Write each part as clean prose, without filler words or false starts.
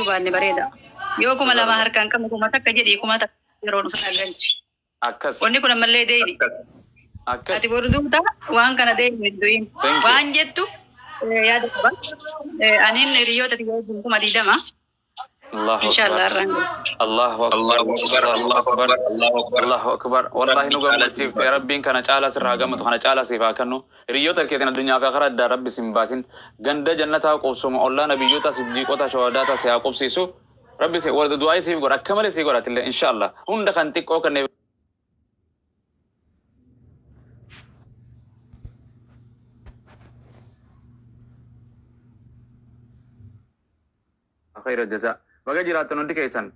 jechuu baanne bareeda. Yoo 2000 harkaan qabne 1000 jedhii 1000 yeroo dhufan galchi. Akkas. Wanni kun ammallee deeni. Akkas. Akkas. Ati boru duuta waan kana deemu hin du'in. Thank you. Waan jettu yaada qaba. Aniin hiriyoota tiyya wajjin 20,000. Allahu Inshallah akbar. irraan gahu. Allahu akbar. Allahu akbar, Allahu Allahu akbar. akbar, Allahu akbar. Allahu akbar. Wallahi Rabbi nu caalaa gammachiifte siif rabbiin kana caalaa sirraa gammatu kana caalaa siif haa kennu. Hiriyoota keetiin addunyaa fi akhiraa addaa rabbi sin baasin. Ganda jannataa qubsuma ollaa nabiyyoota siddiiqota shahaadaata si haa qubsiisu. Rabbi si du'aa siif godha akka malee siif godhatillee inshallah. Hunda kan xiqqoo kanneen khayra jazaa. Baga jiraattan hundi keessan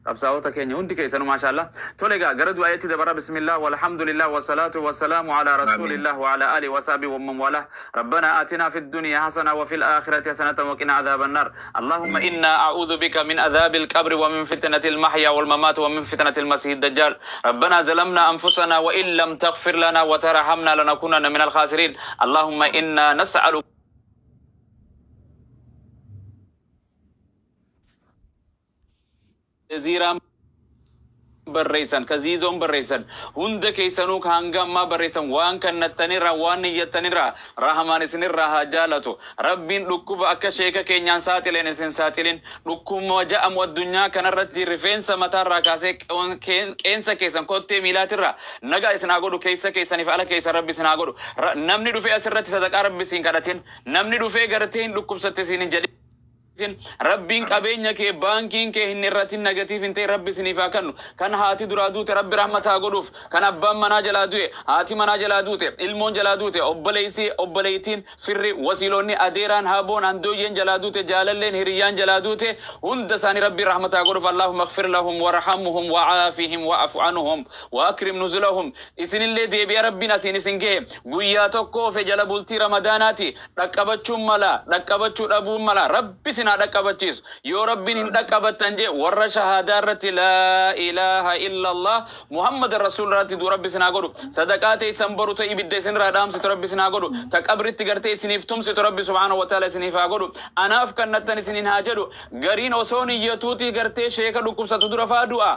qabsaa'ota keenya hundi keessanu maashaallah. Tole egaa gara du'aayetti dabara bismillah walhamdulillah wasalaatu wasalaamu ala Amiin. rasulillah wa ala alihi wa sahbihi wa man walah. Rabbana atina fid dunya hasana wa fil akhirati hasanatan wa qina adhaban nar. Allahumma inna a'udhu bika min adhabil qabri wa min fitnatil mahya wal mamat wa min fitnatil masihid dajjal. Rabbana zalamna anfusana wa in lam taghfir lana wa tarhamna lanakunanna minal khasirin. Allahumma inna nas'aluka ziiraan barreessan ka ziizoon barreessan hunda keessanuu ka hanga ammaa barreessan waan kannattanirraa waan niyyattanirraa rahamaan isinirraa haa jaalatu rabbiin dhukkuba akka sheeka keenyaan saaxileen isin saaxilin dhukkuma ja'amu addunyaa kanarratti rifeensa mataarraa kaasee qeensa keessan kottee miilaatirraa nagaa isin haa godhu keessa keessaniif ala keessa rabbi isin haa godhu namni dhufee asirratti sadaqaa rabbi isin kadhatin namni dhufee gartee hin dhukkubsatte isin hin jedhin rabbiin qabeenya kee baankiin kee hin irratin nagatiif hin ta'e rabbi isiniif haa kennu kan haati duraa duute rabbi rahmata haa godhuuf kan abbaan manaa jalaa du'e haati manaa jalaa duute ilmoon jalaa duute obboleessi obboleettiin firri wasiilonni adeeraan haboon handooyyeen jalaa duute jaalalleen hiriyyaan jalaa duute hunda isaanii rabbi rahmata haa godhuuf allahumma ighfir lahum warhamhum wa'aafihim wa'fu anhum wa akrim nuzulahum isinillee deebi'a rabbiin asiin isin gahe guyyaa tokko ofe jala bultii ramadaanaati dhaqqabachuun mala dhaqqabachuu dhabuun mala rabbi isin haa dhaqqabachiisu yoo rabbiin hin dhaqqabattan jee warra shahaadaa irratti laa ilaaha illallah muhammad rasuul irratti duu rabbi isin haa godhu sadaqaa teessan boru ta ibidda isinirraa dhaamsitu rabbi isin haa godhu ta qabritti gartee isiniif tumsitu rabbi subhaanahu wa ta'ala isiniif haa godhu anaaf kannattan isiniin haa jedhu gariin osoo niyyatuuti gartee sheeka dhukkubsatu dura faa du'a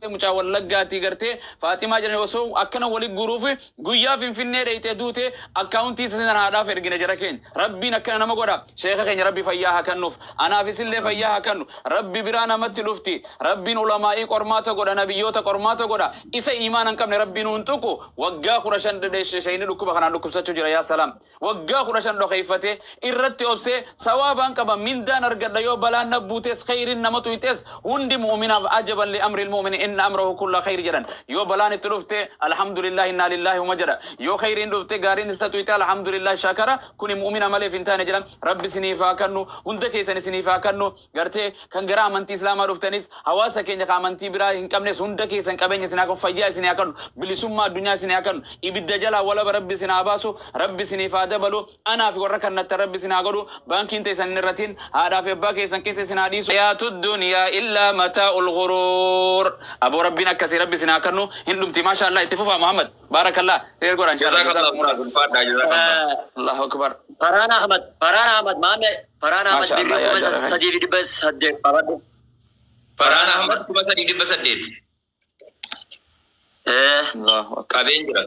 mucaa wallaggaatii gartee Faatimaa jedhani osoo akkana wali guruuf guyyaa Finfinnee dheeyxee duute akkaawuntii sana haadhaaf ergine jara keenya rabbiin akkana nama godha sheeka keenya rabbi fayyaa haa kennuuf anaafis illee fayyaa haa kennu rabbi biraa namatti dhufti rabbiin ulamaa'ii qormaata godha nabiyyoota qormaata godha isa iimaana hin qabne rabbiin hin tuqu waggaa 15 shayni dhukkuba kanaan dhukkubsachuu jira yaa salaam waggaa 15 dhokeeffate irratti obsee sawaabaan qaba mindaan argadha yoo balaan na buutes khayriin nama tuyxes hundi mu'minaaf ajaban li amri lmu'mini inna amrahu kulla khayri jedhan yoo balaan itti dhufte alhamdulillah inna lillahi huma jedha yoo khayriin dhufte gaariin isa tuyxe alhamdulillah shakara kuni mu'mina maleef hin taane jedhan rabbi isiniif haa kennu hunda keessan isiniif haa kennu gartee kan gara amantii islaamaa dhuftanis hawaasa keenya ka amantii biraa hin qabnes hunda keessan qabeenya isin haa kennu fayyaa isin haa kennu bilisummaa addunyaa isin haa kennu ibidda jalaa walaba rabbi isin haa baasu rabbi isiniif haa dabalu anaaf warra kannatta rabbi isin haa godhu baankiin teessan hin irratin haadhaa fi abbaa keessan keessa isin haa dhiisu hayaatu duniyaa illaa mataa'ul ghuruur aboo rabbiin akkasii rabbi isin haa kennu hin dhumti maasha Allah itti fufaa Muhammad baarakallah seer godha inshallah Jazakallah jazakumullah ulfaadhaa jazakallah. Allahu akbar Farhaan Ahmad, Farhaan Ahmad, maame Farhaan Ahmad maasha birrii Allah yaa kuma jara keenya sadii fi dhibba saddeet qabadhu. Farhaan Ahmad 3,800. Allahu akbar Qabeen jira.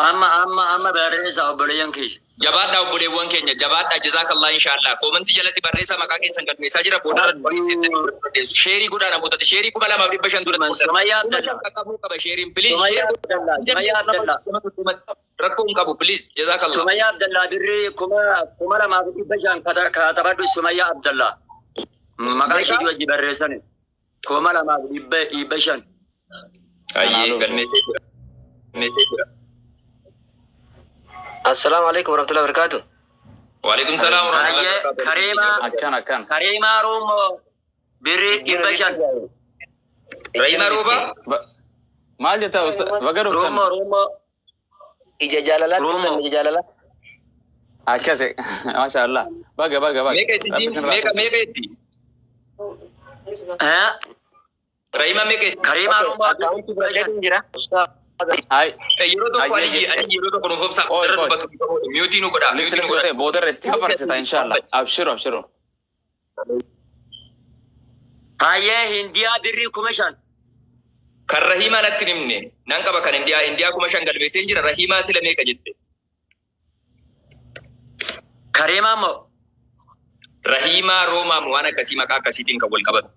Amma amma amma barreessa obboleeyyan kiyya. Jabaadhaa obboleewwan keenya jabaadhaa jazakallah inshallah. Koomantii jalatti barreessaa maqaa keessan galmeessaa jira booda Abduu barreessu. Sheerii godhaa namootatti sheerii 2,500 duratti Sumayyaa kuma Abdallaa. shan qaqqabuu qaba sheeriin please Sumayyaa sheer Abdallaa. Sumayyaa Abdallaa. rakkoo hin qabu please jazakallah. Sumayyaa Abdallaa birrii 2,500 katabadhu Sumayyaa Abdallaa. Maqaa isheetii wajji barreessani. 2,500. Ayyee galmeessee jira. Galmeessee jira. Assalamu alaikum warahmatullahi wabarakatuh. Waalaikum salaam warahmatullahi Hayyee wabarakatuh. Kareemaa akkan akkan Kareemaa Ruumoo birrii 500. Rahima Rooba. Maal jetta baga dhuftan Ruumoo Ruumoo Ija jaalalaatti Ruumoo. dhuftan ija jaalalaa. akkasi maasha Allah baga baga baga Meeqa itti rabbi siin isin raa meeqa tursiisu meeqa itti? Rahima meeqa itti? Kareemaa Ruumoo birrii Akkaawuntii 500. fudhadheetu jira. hay Yeroo tokko ayyee ani ani yeroo tokko nuuf obsa Oi, irra oi. dubbatu miutii nu godhaa List miutii nu list godhaa. godhee booda irratti hafarsita inshallah abshiru abshiru Hayyee Hindiyaa birrii 5,000. Kan Rahiimaa natti hin himne. Nan qaba kan Hindiyaa. Hindiyaa 5,000 galmeessee jira. Rahiimaa sila meeqa jette? Kareemaa moo? Rahiimaa Roomaa moo waan akkasii maqaa akkasiitiin kan wal qabatu.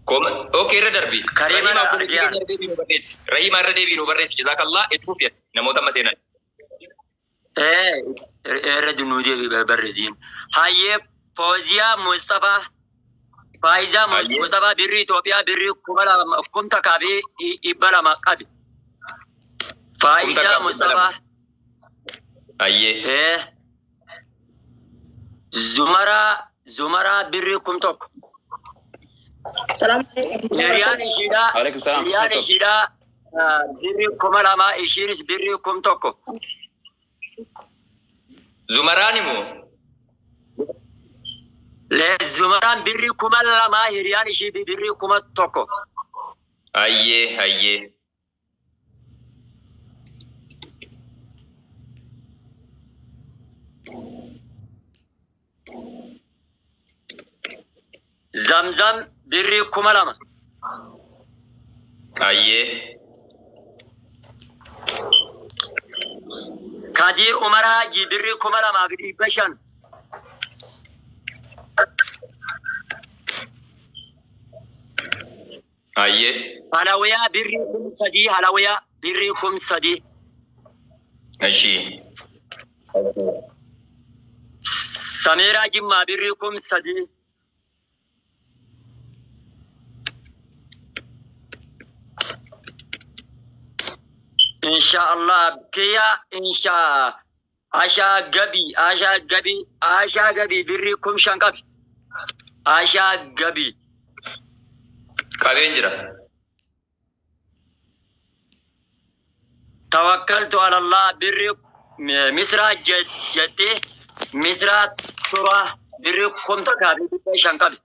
Okay, irra darbi. Kareemaa Rahiimaa na argaa. irra deebii nu barreessi. Rahiimaa irra deebii nu barreessi. Jazaakallah itti fufi namoota amma seenan. Irra nuu deebii barreessiin. Hayyee Fooziyaa Mustafaa. Faayizaa Hayyee. Mustafaa birrii Itoophiyaa birrii 2,200 qabi. Faayizaa Mustafaa. Hayyee. Zumaraa birrii 1,000. Salaam alaikum. Hiriyaan ishiidhaa. Alaikum salaam. Hiriyaan ishiidhaa birrii 2,000 ishiinis birrii 1,000. Zumaraan immoo Zumaraan birrii 2,000 hiriyaan ishii birrii 1,000. Hayyee hayyee. Zamzam birrii 2,000. Hayyee. Kadir Umar Haji birrii 2,500. Hayyee. Halawiyaa birrii 3,000 Halawiyaa birrii 3,000. Ishii. Samiraa Jimmaa birrii 3,000. Insha Allah kiyya insha Ashaa Gabii Ashaa Gabii Ashaa Gabii birrii 5,000 qabi. Ashaa Gabii. Qabeen jira. Tawakkaltu ala Allah birrii Misraa jettee Misraa turaa birrii 1,500 qabi.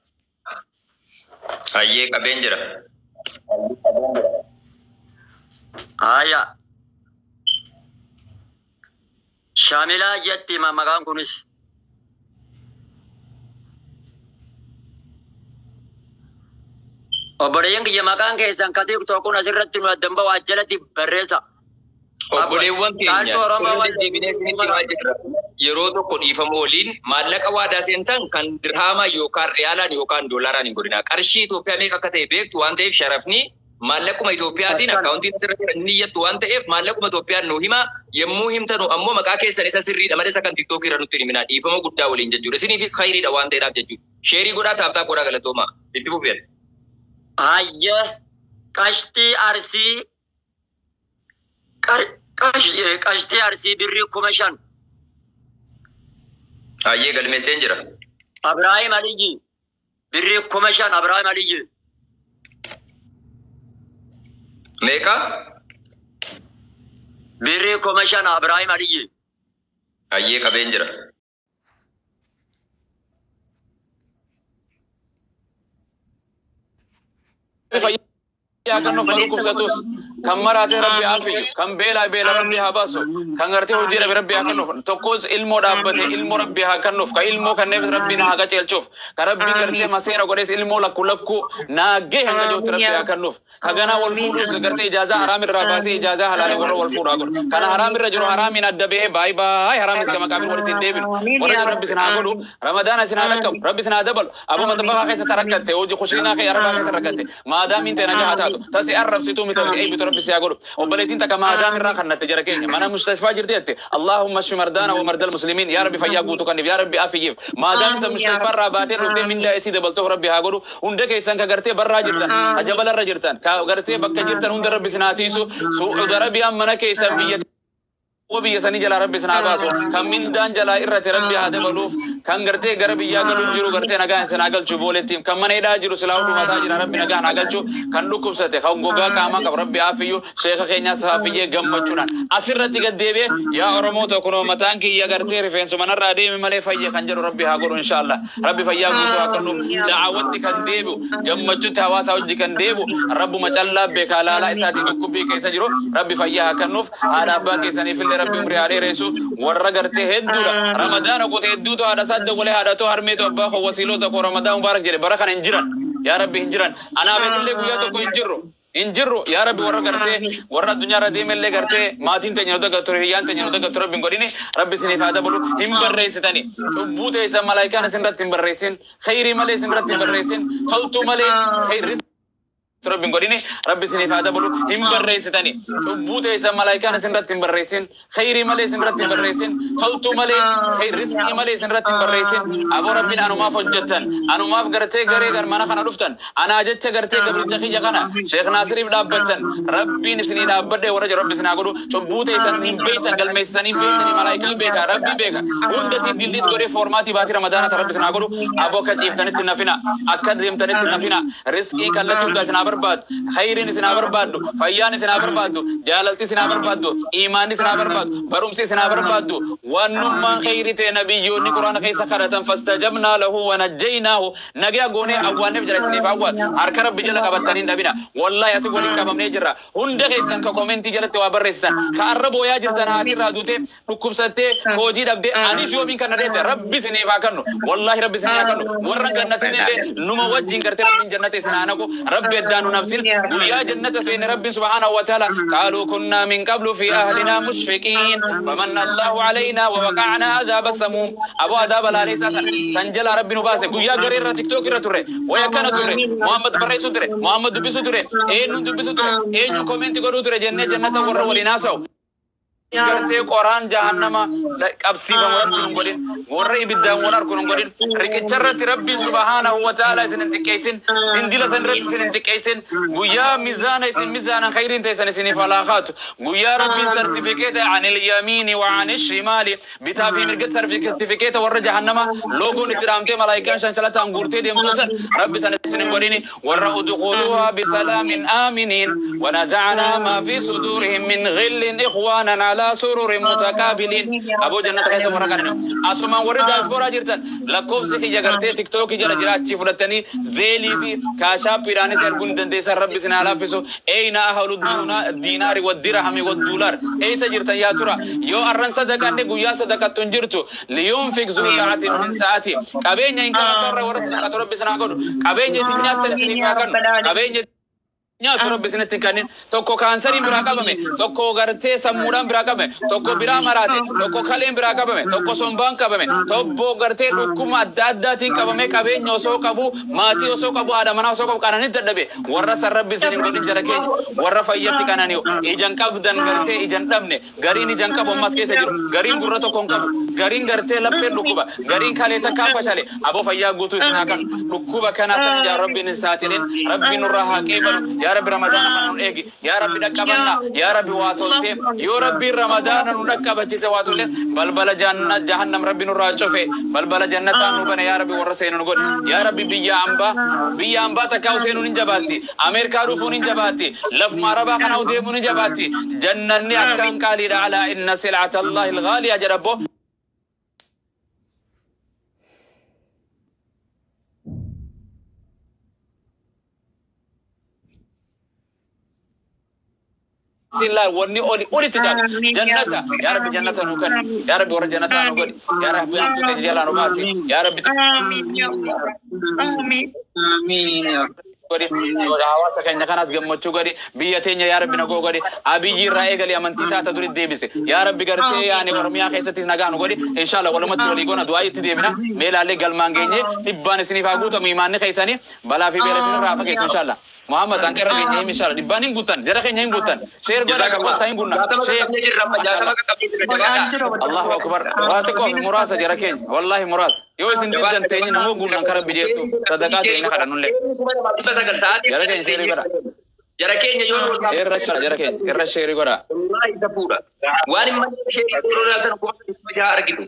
Hayyee qabeen jira. Haya. Shaamilaa jetti maqaan kunis. Obboleeyyan kiyya maqaan keessan ka TikTok kun asirratti nu addan ba'u ajjalatti barreessa. Obboleewwan keenya Caaltuu Oromoo irra deddeebinee isinitti himaa jirra. Yeroo tokko dhiifama waliin maallaqa waadaa seentan kan dirhaamaa yookaan riyaalaan yookaan doolaaraan hin godhina. Qarshii Itoophiyaa meeqa akka ta'e beektu waan ta'eef sharafni maallaquma Itoophiyaatiin akkaawuntiin asirra jira inni iyyattu waan ta'eef maallaquma Itoophiyaan nu hima. Yommuu himtanu ammoo maqaa keessan isa sirriidha malee isa kan TikTokii irra nutti hin himinaa. Dhiifama guddaa waliin jechuudha. Isiniifis khayriidha waan ta'eedhaaf jechuudha. Sheerii godhaa tap tap godhaa galatoomaa. Itti fufi. Hayyee qashtii Arsii qashtii Arsii birrii 5,000. Hayyee galmeesseen jira. Abrahaam Aliyyi birrii 5,000 Abrahaam Aliyyi. Meeqa? Birrii 5,000 Abrahaam Aliyyi. Hayyee qabeen jira. Fayyaa kan nuuf dhukkubsatus kan maraatee rabbi haa fayyu kan beelaa beela rabbi haa baasu kan gartee hojii dhabe rabbi haa kennuuf tokkos ilmoo dhaabbate ilmoo rabbi haa kennuuf ka ilmoo kanneefis rabbiin haa qajeelchuuf ka rabbiin gartee maseera godhees ilmoo lakku lakku naagee hanga jirutti rabbi haa kennuuf ka ganaa wal fuudhus gartee ijaazaa haraam irraa baasee ijaazaa halaalee warra wal fuudhaa godhu kana haraam irra jiru haraamiin adda ba'ee baay baay haraamis gama qaamiin walitti hin deebinu warra jiru rabbi sin haa godhu ramadaana sin haa dhaqqabu rabbi sin haa dabalu abu maxxanfaa keessa tarakkatte hojii kushiinaa kee arabaa keessa rakkatte maadaamiin ta'e nagaa haa taatu tasi arrabsituu miti tasi eebbitu rabbi si haa godhu obboleettiin takka maadaam irraa kannatte jara keenya mana mustashfaa jirti jette Allahumma shfi mardaana wa mardal muslimiin yaa rabbi fayyaa guutuu kanniif yaa rabbi afiyyiif maadaam isa mustashfaa irraa baatee dhuftee mindaa isii dabaltuuf rabbi haa godhu hunda keessan ka gartee barraa jirtan ka jabalarra jirtan ka gartee bakka jirtan hunda rabbi sin haa tiisu Suudi Arabiyaan mana keessan biyya biyya sanii jalaa rabbi sin haa baasu kan mindaan jalaa irratti rabbi haa dabaluuf kan gartee gara biyyaa galuun jiru gartee nagaan sin haa galchu boolettiin kan mana hidhaa jiru silaa hundumataa jira rabbi nagaan haa galchu kan dhukkubsate kan gogaa qaamaa qabu rabbi haa fayyu sheeka keenyaas haa fayyee gammachuudhaan asirratti gad deebi'ee yaa Oromoo tokko kunoo mataan kiyya gartee rifeensuma narraa deeme malee fayye kan jedhu rabbi haa godhu inshaallah rabbi fayyaa guutuu haa kennuuf da'aawwatti kan deebi'u gammachuutti hawaasaa hojii kan deebi'u rabbuma callaa beekaa laalaa isaatiin dhukkubbii keessa jiru rabbi fayyaa haa kennuuf haadha abbaa keessaniif illee rabbi umrii haa dheeressu warra gartee hedduudha ramadaana qote hedduutu haadha isaa dawwalee haadhatoo harmeetu abbaa koo wasiilota koo ramadaan mubaarak jedhe bara kana hin jiran yaa rabbi hin jiran anaafetillee guyyaa tokko hin jirru hin jirru yaa rabbi warra gartee warra addunyaarra deemellee gartee maatiin teenya nu dagattu hiriyyaan teenya nu dagattu rabbi hin godhini rabbi isiniif haa dabalu hin barreessitani cubbuu teessan malaayikaan isin irratti hin barreessin khayrii malee isin irratti hin barreessin toltuu malee khayrii rabbi hin godhini rabbi isiniif haa dabalu hin barreessitani cubbuu teessan malaayikaan isin irratti hin barreessin khayrii malee isin irratti hin barreessin toltuu malee riskii malee isin irratti hin barreessin aboo rabbiin anumaaf hojjettan anumaaf gartee garee gar mana kana dhuftan anaa jecha gartee gabricha kiyya kana sheekh naasiriif dhaabbattan rabbiin isinii dhaabbadhe warra jiru rabbi isin haa godhu cubbuu teessan hin beeytan galmeessitanii hin beeytanii malaayikaan beeka rabbi beeka hunda si dilliit godhee foormaatii baatii ramadaana ta rabbi isin haa godhu aboo akka ciiftanitti hin nafina akka deemtanitti hin nafina riskii kallattii hundaa isin haa barbaadu khayriin isin haa barbaaddu fayyaan isin haa barbaaddu jaalalti isin haa barbaaddu iimaanni isin haa barbaaddu barumsi isin haa barbaaddu wannummaan khayrii ta'e nabiyyoonni quraana keessa kadhatan fastajabnaa lahu wanajjaynaahu nagaa goonee awwaanneef jira isiniif awwaat harka rabbi jala qabattanii hin dhabina wallaahi asii waliin qabamnee jirra hunda keessan ka komentii jalatti waa barreessitan ka arra booyaa jirtan haatirraa duutee dhukkubsattee hojii dhabdee anis yoomiin kana deete rabbi isiniif haa kennu wallaahi rabbi isiniif haa kennu warra jannatin illee numa wajjin gartee rabbiin jannata isin haa naqu rabbi addaan nu nafsin guyyaa jannata seene rabbi subhaanahu wa ta'ala qaaluu kunnaa min qablu fi ahlinaa mushfiqiin famanna allahu alaynaa wa waqa'naa adhaaba samuum aboo adaaba laaleessaa san san jalaa rabbi nu baase guyyaa garee irra tiktook irra turre way akkana turre muhammad barreessuu ture muhammad dubbisuu ture eenyuun dubbisuu ture eenyu koomenti godhuu ture jennee jannata warra waliin haasa'u gartee qoraan jahannama qabsiifamu rabbi nun godhin warra ibiddaan wal arku nun godhin riqicha irratti rabbiin subhaanahu wa ta'ala isin hin xiqqeessin dindila san irratti isin hin xiqqeessin guyyaa mizaana isin mizaanan khayriin teessan isiniif alaaqaatu guyyaa rabbiin sartifikeeta anil yamiini wa anil shimaali bitaa fi mirgatti sartifikeeta warra jahannama loogoon itti dhaamtee malaayikaan shanshalataan guurtee deemtuu san rabbi san isin hin godhini warra udkhuluuhaa bisalaamin aaminiin ونزعنا ما في صدورهم من غل إخوانا على سرر متقابلين أبو جنة كيسا ورقنا أسمان ورد داسبورا جرتن لكوفسي كي جغرتي تيك توك جرا جرا تشي فرتني زيلي في كاشاب بيراني سرغون دنديسا ربي سنا لافسو أين أهل الدينار والدرهم والدولار أيسا جرتن يا ترى يو أرن صدقة نغيا صدقة تنجرتو لينفق ذو ساعة من ساعته قبين إن كان سر ورسنا ربي سنا قدو قبين سنيات سنيفا قبين nyaatu rabbi isinitti hin kennin tokko kaansariin biraa qabame tokko gartee sammuudhaan biraa qabame tokko biraa maraate tokko kaleen biraa qabame tokko sombaan qabame tokko gartee dhukkuma adda addaatiin qabame qabeenya osoo qabu maatii osoo qabu haadha manaa osoo qabu qananii dadhabe warra san rabbi isin hin godhin jara keenya warra fayyatti qanani'u ijan qabdan gartee ijan dhabne gariin ijan qabu ammas keessa jiru gariin gurra tokko hin qabu gariin gartee lapheen dhukkuba gariin kalee takkaa fashale aboo fayyaa guutuu isin haa kennu dhukkuba kana san ijaa rabbiin hin saaxilin rabbiin nurraa haa qeebalu يا رب رمضان من إيجي يا رب دكبنا يا رب واتولتي يا ربي رمضان ندكبتي سواتولتي بل بل جنة جهنم ربي نور شوفي بل بل جنة نوبنا يا ربي ورسين نقول يا ربي بيا أمبا بيا أمبا تكاوسين نجباتي أمريكا روفون نجباتي لف ماربا خناو ديمون نجباتي جنة أكرم قالي على إن سلعة الله الغالية جربو الله وني أولي أولي تجار جنة يا ربي جنة نوكر يا ربي ور جنة نوكر يا ربي أنت تجعل نباسي يا ربي آمين يا رب آمين آمين يا رب godhi hawaasa keenya kanas gammachuu godhi biyya teenya yaa rabbi nagoo godhi abiyyi irraa eegali amantii isaa ta durit deebise yaa rabbi gartee yaani oromiyaa keessattis nagaa nu godhi inshallah walumatti walii goona du'aa itti deebina mee ilaallee galmaan geenye dhibbaan isiniif haa guutamu imaanni keessanii balaa fi beela isinirraa haa fageessu inshallah Muhammad anqerra keenya himi inshallah dhibbaan hin guutan jara keenya hin guutan sheer godha qabata hin gunna sheer Allahu akbar waa xiqqoo fi muraasa jara keenya wallahi muraasa yoo isin diddan teenye namoo guunnan kara bijeettu sadaqaa teenya kadhannullee jara keenya sheerii godha jara keenya yoo irra shara jara keenya irra sheerii godha wallahi isa fuudha waan hin malee sheerii godhuu laatan kuma sadii kuma jaha argitu.